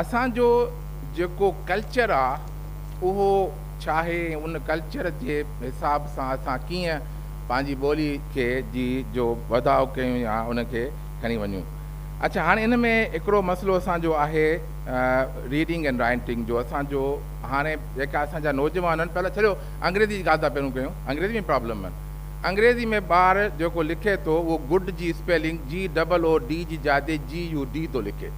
اسان جو جيڪو ڪلچر آ اهو ڇا آهي ۽ ان ڪلچر جي حساب سان اسان ڪيئن پنهنجي ٻولي کي جي جو وڌاء ڪيون يا ان کي کڻي وڃون. اڇا هاڻي ان ۾ هڪڙو مسئلو اسان جو آهي ريڊنگ اينڊ رائيٽنگ جو. اسان جو هاڻي جيڪا اسان جا نوجوان آهن، پهلا ڇڏيو انگريزي جي ڳالهه ٿا پهريون ڪيون، انگريزي ۾ پرابلم آهن. انگريزي ۾ ٻار جيڪو لکي ٿو اهو گڊ جي اسپيلنگ جي ڊبل او ڊي جي جاء تي جي يو ڊي ٿو لکي.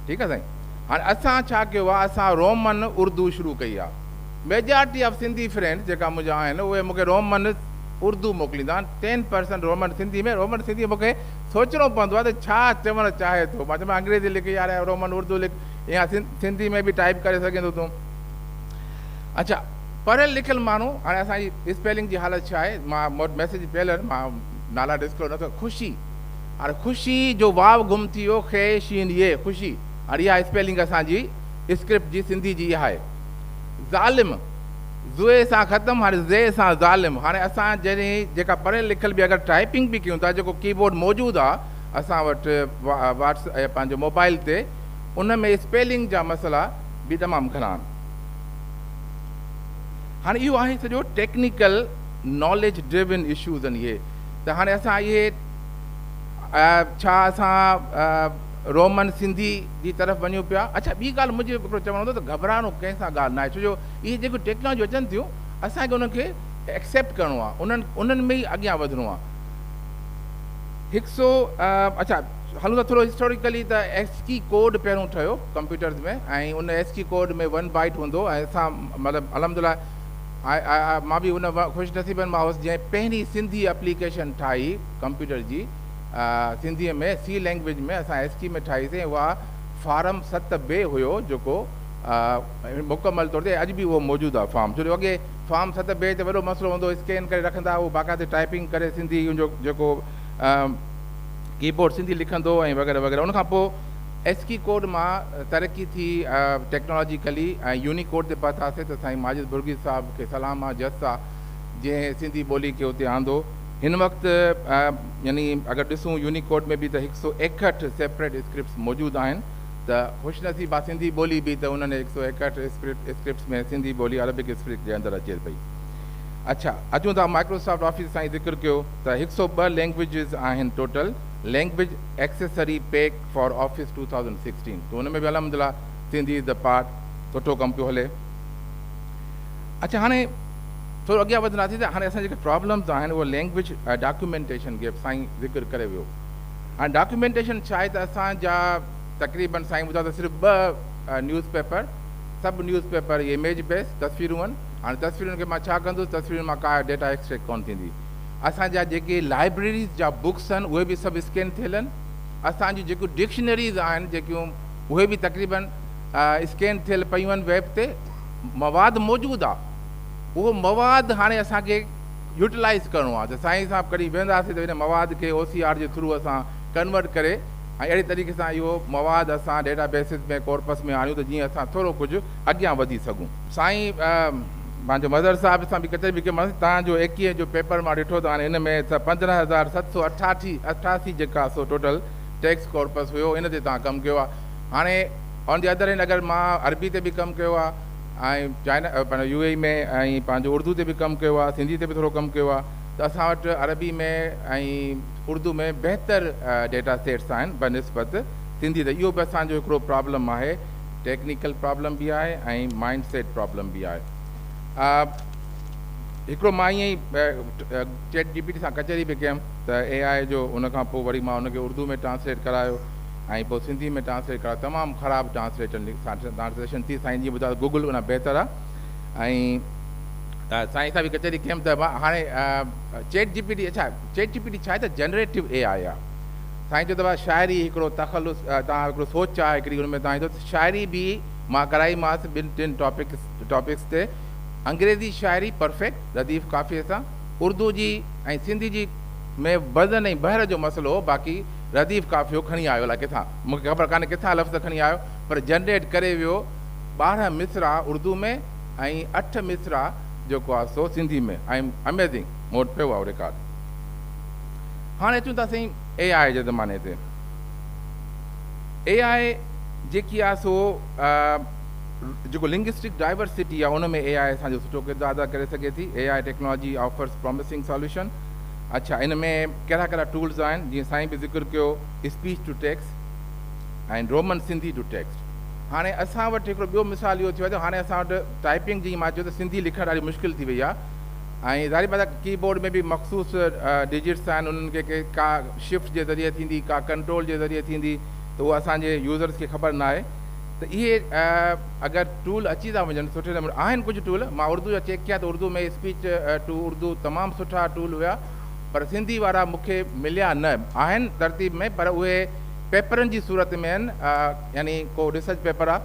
ٺيڪ آ سائين. هاڻي اسان ڇا ڪيو آ، اسان رومن اردو شروع ڪئي آ. ميجارٽي آف سنڌي فرينڊس جيڪا منهنجا آهن اهي مونکي رومن اردو موڪليندا آهن، 10% رومن سنڌي ۾. رومن سنڌي مونکي سوچڻو پوندو آ ته ڇا چوڻ چاهي ٿو. مان چوندو آهيان انگريزي لک يار يا رومن اردو لک يا سنڌي ۾ به ٽائيپ ڪري سگهين ٿو تون. اڇا پڙهيل لکيل ماڻهو، هاڻي اسان جي اسپيلنگ جي حالت ڇا آهي، مان مون وٽ ميسيج پيل آهن، مان نالا ڊسڪلوز نٿو. خوشي، هاڻي خوشي جو واو گم ٿي ويو، خي شين يي خوشي، هاڻي اها اسپيلنگ اسان جي اسڪرپٽ جي سنڌي جي اها آهي. ظالم، زوئي سان ختم، هاڻي زي سان ظالم. هاڻي اسان جڏهن جيڪا پڙهيل لکيل به اگر ٽائپنگ به ڪيون ٿا، جيڪو ڪي بورڊ موجود آهي اسان وٽ واٽس پنهنجو موبائل تي، ان ۾ اسپيلنگ جا مسئلا به تمام گهڻا آهن. هاڻي اهو آهي سڄو ٽيڪنيڪل ناليج ڊريون اشوز آهن اهي. ته هاڻي اسان اهي ڇا اسان رومن سنڌي جي طرف وڃون پيا. اڇا ٻي ڳالهه منهنجي هڪڙو چوڻ هوندو ته گهٻرائڻو ڪنهن سان ڳالهه ناهي، ڇو جو اهي جيڪيون ٽيڪنالاجيون اچن ٿيون اسان کي انهن کي ايڪسيپٽ ڪرڻو آهي، انهن ۾ ئي اڳيان وڌڻو آهي. هڪ سو اڇا هلون ٿا ٿورو هسٽوريڪلي ته ايسڪي ڪوڊ پهريون ٺهيو ڪمپيوٽرز ۾ ۽ ان ايسڪي ڪوڊ ۾ ون بائيٽ هوندو ۽ اسان مطلب الحمدلله مان به ان خوش نصيبن مان هوس جنهن پهرين سنڌي اپليڪيشن ٺاهي ڪمپيوٽر جي سنڌيء ۾ سي لينگويج ۾ اسان ايسڪي ۾ ٺاهي سين. اها فارم 7 بي هيو جيڪو مڪمل طور تي اڄ به اهو موجود آهي فارم، ڇو جو اڳي فارم 7 بي تي وڏو مسئلو هوندو هو، اسڪين ڪري رکندا هئا، اهو باقاعدي ٽائپنگ ڪري سنڌي ان جو جيڪو ڪيبورڊ سنڌي لکندو ۽ وغيره وغيره. ان کان پوء ايسڪي ڪوڊ مان ترقي ٿي ٽيڪنالاجيڪلي ۽ يونيڪوڊ تي پهتاسين ته سائين ماجد ڀرڳي صاحب کي سلام آ، جس آ، جنهن سنڌي ٻولي کي اتي آندو. هن وقت يعني اگر ڏسون يونيڪوڊ ۾ به ته 161 سيپريٽ اسڪرپٽس موجود آهن ته خوش نصيب آ سنڌي ٻولي به ته انهن 161 اسڪرپٽس ۾ سنڌي ٻولي عربڪ اسڪرپٽ جي اندر اچي پئي. اڇا اچون ٿا مائڪروسافٽ آفيس سائين ذڪر ڪيو ته 102 لينگويجز آهن total language accessory pack for office 2016 ته ان ۾ به الحمدلله سنڌي از the part سٺو ڪم پيو هلي. اڇا هاڻي ٿورو اڳيان وڌنداسين ته هاڻي اسان جيڪي پرابلمز آهن اهو لينگويج ڊاڪيومينٽيشن گيپ سائين ذڪر ڪري ويو. هاڻي ڊاڪيومينٽيشن ڇا آهي ته اسان جا تقريبن سائين ٻڌايو ته صرف 2 نيوز پيپر، سڀ نيوز پيپر اهي اميج بيس تصويرون آهن. هاڻي تصويرن کي مان ڇا ڪندس، تصويرن مان ڪا ڊيٽا ايڪسٽريڪٽ ڪونه ٿيندي. اسان جا جيڪي لائبريريز جا بڪس آهن اهي به سڀ اسڪين ٿيل آهن. اسان جون جيڪيون ڊڪشنريز آهن جيڪيون اهي به تقريبن اسڪين ٿيل پيون آهن ويب تي. مواد موجود آهي، اهو مواد هاڻي اسان کي يوٽيلائيز ڪرڻو آهي ته سائين صاحب ڪڏهن ويهنداسين ته ان مواد کي او سي آر جي ٿرو اسان ڪنورٽ ڪري ۽ اهڙي طريقي سان اهو مواد اسان ڊيٽا بيسز ۾ ڪورپس ۾ آڻيون ته جيئن اسان ٿورو ڪجهه اڳيان وڌي سگهون. سائين پنهنجو مظهر صاحب سان به ڪچهري به ڪئي مانس، توهان جو 21 جو پيپر مان ڏٺو ته هاڻي ان ۾ 15,788 88 جيڪا سو ٽوٽل ٽيڪس ڪورپس هيو ان تي توهان ڪم ڪيو آهي. هاڻي آن the other hand اگر مان عربي تي به ڪم ڪيو آهي ۽ چائنا پنهنجو يو اي اي ۾ ۽ پنهنجو اردو تي به ڪم ڪيو آهي، سنڌي تي به ٿورو ڪم ڪيو آهي ته اسان وٽ عربي ۾ ۽ اردو ۾ بهتر ڊيٽا سيٽس آهن بنسبت سنڌي تي. اهو به اسان جو هڪڙو پرابلم آهي، ٽيڪنيڪل پرابلم به آهي ۽ مائنڊ سيٽ پرابلم به آهي. هڪڙو مان ائين ئي چيٽ جي پي ٽي سان ڪچهري به ڪيم ته اي آء جو ان کان پوء وري مان ان کي اردو ۾ ٽرانسليٽ ڪرايو ۽ پوء سنڌي ۾ ٽرانسليٽ ڪرايو، تمام خراب ٽرانسليشن ٿي. سائين جيئن ٻڌايو گوگل ان بهتر آهي ۽ سائين سان به ڪچهري ڪيم ته هاڻي چيٽ جي پي ٽي، اڇا چيٽ جي پي ٽي ڇا آهي ته جنريٽو اي آء آهي. سائين چيو ته شاعري هڪڙو تخلص توهان هڪڙو سوچ آهي هڪڙي ان ۾ توهان ايندو ته شاعري به مان ڪرائي مانس ٻن ٽن ٽاپڪس تي، انگريزي شاعري پرفيڪٽ رديف قافيي سان، اردو جي ۽ سنڌي جي ۾ وزن ۽ بحر جو مسئلو هو، باقي رديف قافيو کڻي آيو الائي ڪٿان مون کي خبر ڪانهي ڪٿان لفظ کڻي آيو پر جنريٽ ڪري ويو 12 مصرع اردو ۾ ۽ 8 مصرع جيڪو آهي سو سنڌي ۾ ۽ اميزنگ مون وٽ پيو آهي رڪارڊ. هاڻي اچون ٿا سائين اي آء جي زماني تي. اي آء جيڪي آ سو جيڪو لنگسٽڪ ڊائيورسٽي آ ان ۾ اي آء اسان جو سٺو ڪردار ادا ڪري سگهي ٿي. A I technology offers promising solution. اڇا ان ۾ ڪهڙا ڪهڙا ٽولز آهن جيئن سائين به ذڪر ڪيو speech to text ۽ Roman Sindhi to text. هاڻي اسان وٽ هڪڙو ٻيو مثال اهو ٿيو آهي ته هاڻي اسان وٽ ٽائپنگ جيئن مان چيو ته سنڌي لکڻ ڏاڍي مشڪل ٿي وئي آهي ۽ ظاهري بات آهي ڪي بورڊ ۾ به مخصوص ڊجٽس آهن انهن کي ڪا شفٽ جي ذريعي ٿيندي ڪا ڪنٽرول جي ذريعي ٿيندي ته اهو اسان جي يوزرس کي خبر ناهي ته اهي اگر ٽول اچي ٿا وڃن سٺي نموني آهن ڪجهه ٽول مان اردو جا چيڪ ڪيا ته اردو ۾ اسپيچ ٽو اردو تمام سٺا ٽول هيا پر سنڌي وارا مون کي مليا نه آهن ترتيب ۾ پر اهي پيپرن جي صورت ۾ آهن يعني ڪو ريسرچ پيپر آ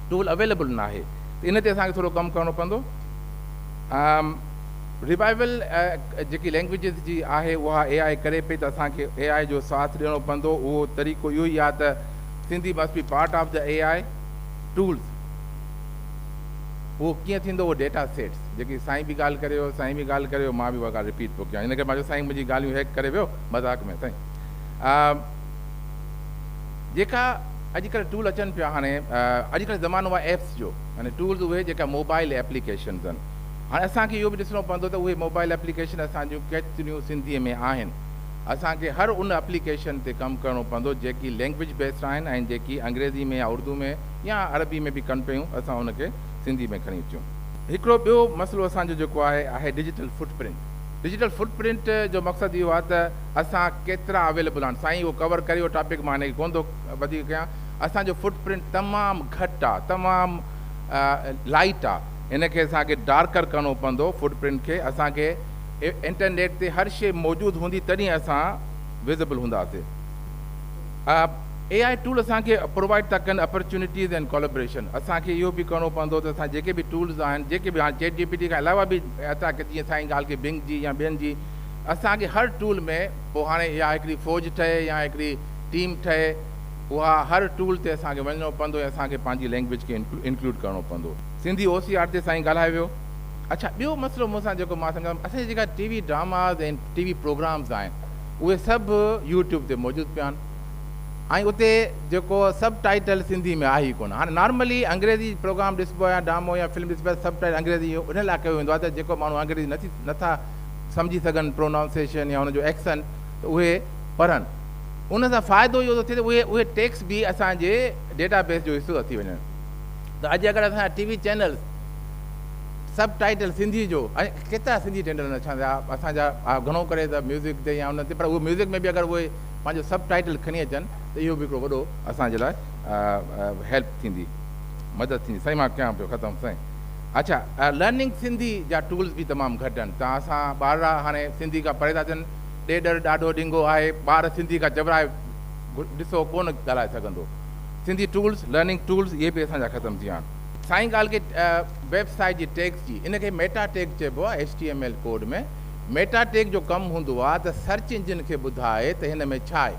ٽول اويليبل ناهي ته ان تي اسان کي ٿورو ڪم ڪرڻو پوندو. ريوائيول جيڪي لينگويجز جي آهي اها اي آء ڪري پئي ته اسان کي اي آء جو ساٿ ڏيڻو پوندو اهو طريقو اهو ئي آهي ته Sindhi must be part of the A I tools اهو ڪيئن ٿيندو اهو ڊيٽا سيٽس جيڪي سائين به ڳالهه ڪري ويو سائين به ڳالهه ڪري ويو مان به اها ڳالهه رپيٽ پيو ڪيان ان ڪري مان چيو سائين منهنجي ڳالهيون هيڪ ڪري ويو مذاق ۾ سائين جيڪا اڄڪلهه ٽول اچن پيا هاڻي اڄڪلهه زمانو آهي ايپس جو يعني ٽولز اهي جيڪا موبائل ايپليڪيشنز آهن هاڻي اسان کي اهو به ڏسڻو پوندو ته اهي موبائل ايپليڪيشن اسان جون ڪيتريون سنڌي ۾ آهن اسان کي هر ان اپليڪيشن تي ڪم ڪرڻو پوندو جيڪي لينگويج بيسڊ آهن ۽ جيڪي انگريزي ۾ يا اردو ۾ يا عربي ۾ به ڪن پيون اسان ان کي سنڌي ۾ کڻي اچون. هڪڙو ٻيو مسئلو اسان جو جيڪو آهي آهي digital footprint. Digital footprint جو مقصد اهو آهي ته اسان ڪيترا اويليبل آهن سائين اهو ڪور ڪري اهو ٽاپڪ مان هن کي ڪونه ٿو وڌيڪ ڪيان اسان جو فٽ پرنٽ تمام گهٽ آهي تمام لائيٽ آهي ان کي اسان کي ڊارڪر ڪرڻو پوندو فٽ پرنٽ کي اسان کي انٽرنيٽ تي هر شيء موجود هوندي تڏهن اسان وزبل هونداسي. اي آء ٽول اسان کي پرووائيڊ ٿا ڪن اپرچونيٽيز اينڊ ڪولابريشن اسان کي اهو به ڪرڻو پوندو ته اسان جيڪي به ٽولز آهن جيڪي به هاڻي چيٽ جي پي ٽي کان علاوه به اسان کي جيئن سائين ڳالهه ڪئي بنگ جي يا ٻين جي اسان کي هر ٽول ۾ پوء هاڻي يا هڪڙي فوج ٺهي يا هڪڙي ٽيم ٺهي اها هر ٽول تي اسان کي وڃڻو پوندو ۽ اسان کي پنهنجي لينگويج کي انڪلوڊ ڪرڻو پوندو. سنڌي او سي آر تي سائين ڳالهايو ويو. اڇا ٻيو مسئلو مون سان جيڪو مان سمجهان ٿو اسان جا جيڪا T V dramas ۽ T V programmes آهن اهي سڀ يوٽيوب تي موجود پيا آهن ۽ اتي جيڪو سب ٽائيٽل سنڌي ۾ آهي ئي ڪونه هاڻي نارملي انگريزي پروگرام ڏسبو آهي يا ڊرامو يا فلم ڏسبي آهي سب ٽائيٽل انگريزي ان لاء ڪيو ويندو آهي ته جيڪو ماڻهو انگريزي نٿي نٿا سمجهي سگهن پرونائونسيشن يا ان جو ايڪسنٽ ته اهي پڙهن ان سان فائدو اهو ٿو ٿئي ته اهي اهي ٽيڪس به اسان جي ڊيٽا بيس جو حصو ٿا ٿي وڃن ته اڄ اگر اسان جا T V channels subtitle Sindhi جو ۽ ڪيترا سنڌي چينل آهن اسان جا اسان جا گهڻو ڪري ته ميوزڪ تي يا ان تي پر اهو ميوزڪ ۾ به اگر اهي پنهنجو سب ٽائيٽل کڻي اچن ته اهو به هڪڙو وڏو اسان جي لاء هيلپ ٿيندي مدد ٿيندي سائين مان ڪيان پيو ختم سائين اڇا لرننگ سنڌي جا ٽولز به تمام گهٽ آهن ته اسان ٻارڙا هاڻي سنڌي کان پري ٿا ٿين ڏيڏر ڏاڍو ڏنگو آهي ٻار سنڌي کان چورائي ڏسو ڪونه ڳالهائي سگهندو سنڌي ٽولز لرننگ ٽولز اهي به اسان جا ختم ٿي ويا آهن. سائين ڳالهه ڪئي ويب سائيٽ جي ٽيگز جي ان کي ميٽا ٽيگ چئبو آهي H T M L code ۾ meta tag جو ڪم هوندو آهي ته سرچ انجن کي ٻڌائي ته هن ۾ ڇا آهي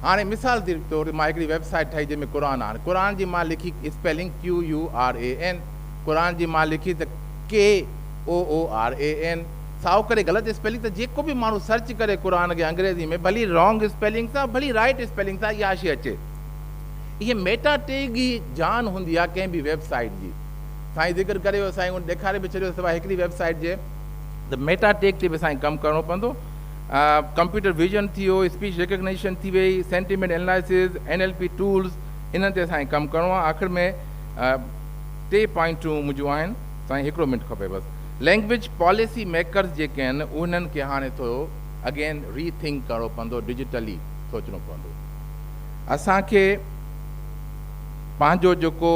هاڻي مثال جي طور مان هڪڙي ويب سائيٽ ٺاهي جنهن ۾ قرآن آهي قرآن جي مان لکي اسپيلنگ QURAN قرآن جي مان لکي ته KOORAN سائو ڪري غلط اسپيلنگ ته جيڪو به ماڻهو سرچ ڪري قرآن کي انگريزي ۾ ڀلي رانگ اسپيلنگ سان ڀلي رائيٽ اسپيلنگ سان اها شي اچي اهي ميٽا ٽيگ ئي جان هوندي آهي ڪنهن به ويب سائيٽ جي. سائين ذڪر ڪري ويو سائين ان ڏيکاري به ڇڏيو سواء هڪڙي ويب سائيٽ جي ته ميٽا ٽيگ تي به سائين ڪم ڪرڻو پوندو. ڪمپيوٽر ويزن ٿي ويو، اسپيچ ريڪگنيشن ٿي وئي، sentiment analysis, N L P tools انهن تي سائين ڪم ڪرڻو آهي. آخر ۾ ٽي پوائنٽون منهنجون آهن سائين هڪڙو منٽ کپي بس. لينگويج پاليسي ميڪرز جيڪي آهن انهن کي هاڻي ٿورو اگين ري ٿنڪ ڪرڻو پوندو ڊجيٽلي سوچڻو پوندو. اسان کي پنهنجو جيڪو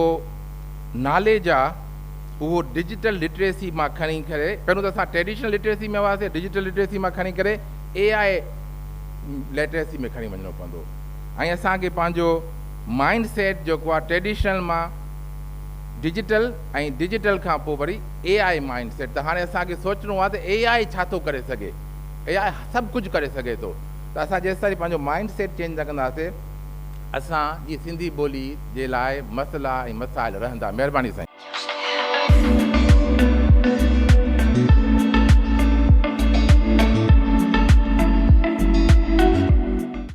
ناليج آ اهو ڊجيٽل لٽريسي مان کڻي ڪري پهريون ته اسان ٽريڊيشنل لٽريسي ۾ هئاسي ڊجيٽل لٽريسي مان کڻي ڪري اي آء لٽريسي ۾ کڻي وڃڻو پوندو ۽ اسان کي پنهنجو مائنڊ سيٽ جيڪو آ ٽريڊيشنل مان ڊجيٽل ۽ ڊجيٽل کان پوء وري اي آء مائنڊ سيٽ ته هاڻي اسان کي سوچڻو آ ته اي آء ڇا ٿو ڪري سگهي اي آء سڀ ڪجهه ڪري سگهي ٿو ته اسان جيستائين پنهنجو مائنڊ سيٽ چينج نه ڪنداسي اسان جي سنڌي ٻولي جي لاء مسئلا ۽ مسائل رهندا مهرباني سائين.